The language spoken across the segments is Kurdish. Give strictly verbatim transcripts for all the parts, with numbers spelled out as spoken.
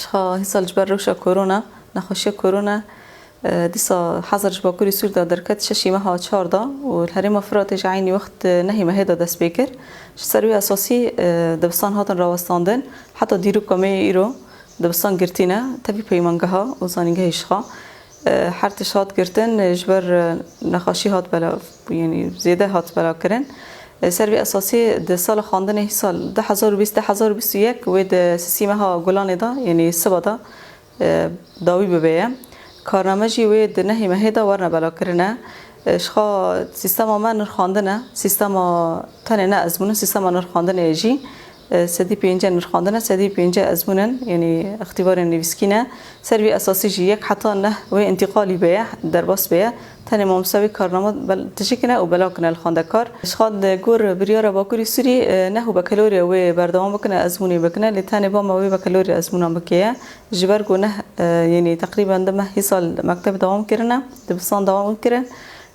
Çiqa hîsal ji ber rewşa korona, nexweşiya korona, e, dîsa hezar ji Bakurê Sûrî de derket şeşê meha çar de û li herêma Firatê ji eynî wext, e, nehê mehê de dest pê kir. Ji ser wê esasî, e, dibistan hatin rawestandin. Heta dîroka me yê îro dibistan girtî ne, tevî peymangeha û zanîngehê Şixa. E, her tişt hat girtin, e, ji ber, e, nexweşî hat bela, yanî zêde hat belakirin. E, ser vê esasî di sala xwendinê hîsal du hezar û bîst, du hezar û bîst û yek wê di sisî meha Gulanê de, yanî siba de, e, dawî bibe ye. Karname jî wê di nehê mehê de werne belakirine. E, ji xwe sîstema me nirxandin e. Sîstema tenê ne ezmûn e, sîstema nirxandinê ye jî. E, sedî pêncî nirxandin e, sedî pêncî ezmûn in, yanî îxtîbarên nivîskî ne. Ser vî esasî jî yek heta neh wê întîqalî beye, derbas beye. Tenê mamoste wê karname bel-, tijî kine û belav kine li xwendekar. Ji xwe li gor biryara Bakurê Sûrî, e, neh û bekelorya wê berdewam bikine, ezmûnê bikine, lê tenê bama wê bekelorya ezmûnan bike ye. Ji ber ku neh, e, yanî teqrîben du meh hîsal mekteb dewam kirine, dibistan dewam kirin.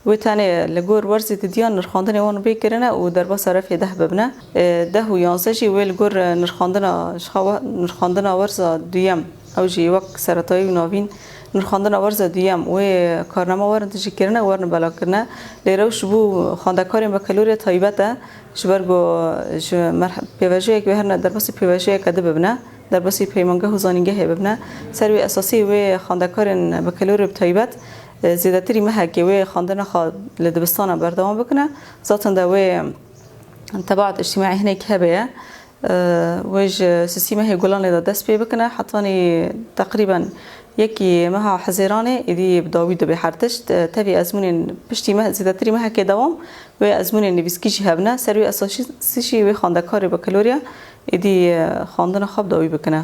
Wê tenê li gor werzê didiyan nirxandinê wan bê kirine û derbasa refê deh bibine. E, deh û yanzdeh jî wê li gor, e, nirxandina, ji xwe we-, nirxandina werza duyem, ew jî wek seretayî û navîn, nirxandina werza duyem wê karnama werin tijî kirine û werin bela kirine. Lê rewş ji bo xwendekarên bekelorya taybet e, ji ber ku ji merh-, pêvajoyek wê herine derbasî pêvajoyeke di bibine. Derbasî peymangeh û zanîngehê bibine. Ser wê esasî wê xwendekarên bekelorê bi taybet, e, zêdetirî mehekê wê xwendina xwe li dibistana berdewam bikine. Zaten de wê tebaet îctîmaî hinek hebe ye. E, wê ji sisî mehê Gulanê de dest pê bikine. Hetanî teqrîben yekî meha Hezêranê êdî bi dawî dibe her tişt. E, tevî ezmûnên piştî meh, zêdetirî mehekê dewam, wê ezmûnên nivîskî jî hebine. Ser wê esasî jî wê xwendekarê bekelorya êdî, e, xwendina xwe bi dawî bikine.